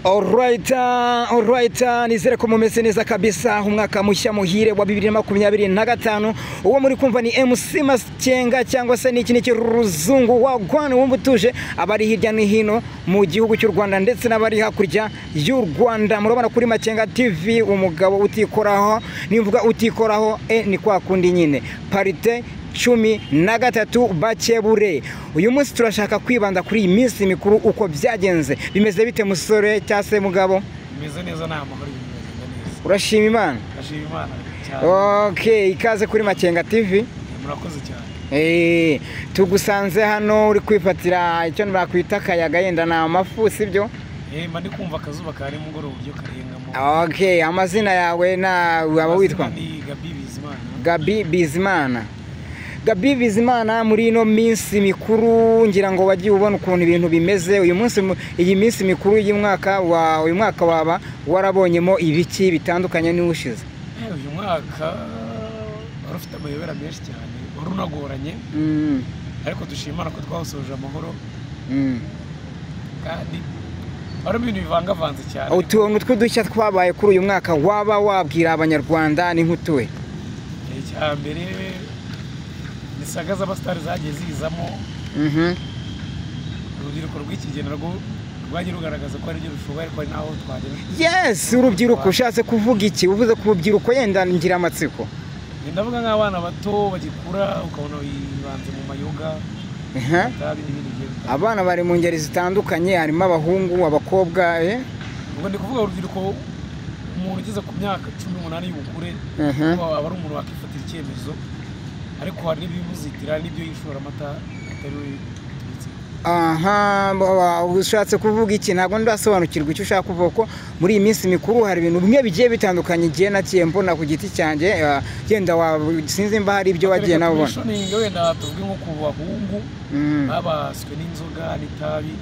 Alright, alright, nizere ko mumeze neza kabisa. Umwaka mushya muhire wa 2025. Uwo muri kumva ni MC Makenga cyangwa se n'iki n'iki Ruzungu wa Gwana, wumva utuje abari hirya no hino mu gihugu cy'u Rwanda ndetse n'abari hakurya y'u Rwanda. Murabona kuri Makenga TV umugabo utikoraho, nimvuga utikoraho ni kwa kundi nyine. Parite 13 bakebure. Uyu munsi turashaka kwibanda kuri iyi minsi mikuru uko byagenze. Bimeze bite musore cyangwa se mugabo? Bimeze neza, nta mahoro, bimeze neza. Urashima Imana? Ndashima Imana cyane. Okay, ikaze kuri Makenga TV. Murakoze cyane. Tugusanze hano uri kwifatira icyo bakwita akayaga, yenda na amafu, sibyo? Mba ndi kumva akazuba kari mugoroba uburyo karengamo. Okay, amazina yawe na waba witwa? Ni Gabi Bizimana. Gabi Bizimana. Gabi Bizimana, muri ino minsi mikuru ngira ngo wagiye ubona ukuntu ibintu bimeze uyu munsi, iyi minsi mikuru y'umwaka wa uyu mwaka waba warabonyemo ibiki bitandukanye n'ushize? Uyu mwaka wari ufite amayobera menshi cyane, wari unagoranye, ariko dushimana ko twawusoje amahoro, kandi wari ibintu bivangavanze cyane. Utuntu tw'udushya twabaye kuri uyu mwaka waba wabwira Abanyarwanda ni nk'utuwe? Icya mbere ni saga z'abasitari zagiye zizamo. Urubyiruko rw'ikigena rwo rwagiye rugaragaza ko ari ryo rushoboye, ariko ari naho twagera. Yes, urubyiruko ushatse kuvuga iki? Uvuze ku rubyiruko yenda ngira amatsiko. Ndavuga nk'abana bato bagikura ukabona bibanze mu mayoga, itabi n'ibindi bigiye bitandukanye. Abana bari mu ngeri zitandukanye, harimo abahungu, abakobwa. Ubwo ndi kuvuga urubyiruko, umuntu ugeze ku myaka 18 y'ubukure aba ari umuntu wakifatira icyemezo, ariko hari n'ibimuzitira n'ibyo yishora amata atari we biturutse. Aha, ushatse kuvuga iki? Ntabwo ndasobanukirwa icyo ushaka kuvuga, ko muri iyi minsi mikuru hari ibintu bimwe bigiye bitandukanye igihe nagiye mbona ku giti cyanjye, genda sinzi mba hari ibyo wagiye nawe ubona. Wenda tuvuge nko ku bahungu babaswe n'inzoga n'itabi,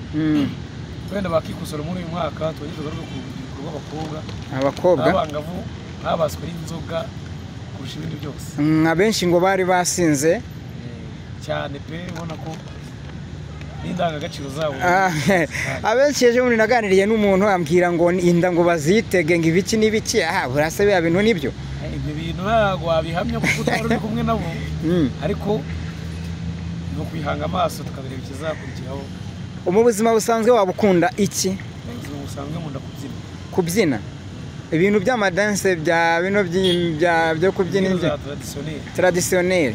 wenda bakikosora muri uyu mwaka. Twongere tugaruke ku rubyiruko rw'abakobwa, abakobwa abangavu babaswe n'inzoga kurusha ibindi byose. Abenshi ngo bari basinze cyane pe, ubona ko n'indangagaciro zabo. Abenshi ejo bundi naganiriye n'umuntu ambwira ngo inda ngo bazitege ngo ibiki n'ibiki. Aha burasa biya bintu nibyo. Ibyo bintu ntabwo wabihamya kuko utari uri kumwe nabo, ariko ni ukwihanga amaso tukabireba ikizakurikiraho. Mu buzima busanzwe waba ukunda iki? Mu buzima busanzwe nkunda kubyina. Kubyina? Ibintu by'amadanse bya bino byo kubyina ibyo traditionnel.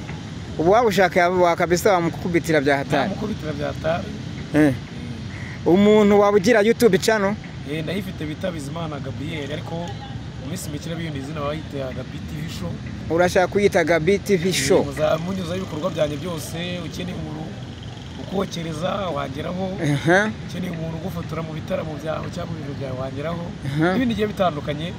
Ubu waba ushaka kabisa wamukubitira bya hatari. Wamukubitira bya hatari. Umuntu waba ugira YouTube channel? Ndayifite bita Bizimana Gabriel, ariko mu minsi mike biyundi izina bayita Gabi TV Show. Urashaka kuyita Gabi TV Show? Muzamunyuza ibikorwa byanjye byose, ukeneye umuntu ukokereza wageraho, ukeneye umuntu ugufotora mu bitaramo byawe cyangwa mu bintu byawe wageraho, n'ibindi bigiye bitandukanye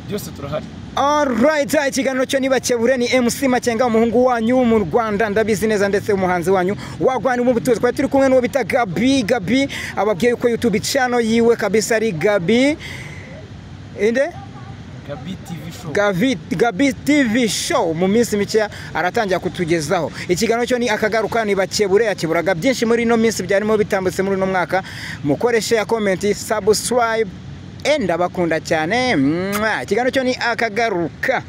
byose turahari. Alright, ikiganiro cyo nibakebure ni MC Makenga, umuhungu wanyu mu Rwanda ndabizi neza, ndetse umuhanzi wanyu wagwana mu butuzi. Twari turi kumwe n'uwo bita Gabi. Gabi ababwiye yuko YouTube channel yiwe kabisa ari Gabi inde? Gabi TV Show. Gabi TV Show. Mu minsi mike aratangira kutugezaho. Ikiganiro cyo ni akagaruka, ni bakebure, yakeburaga byinshi muri ino minsi byarimo bitambutse muri uno mwaka. Mukoreshe ya comment, subscribe, ndabakunda cyane. Ikiganiro cyo ni akagaruka.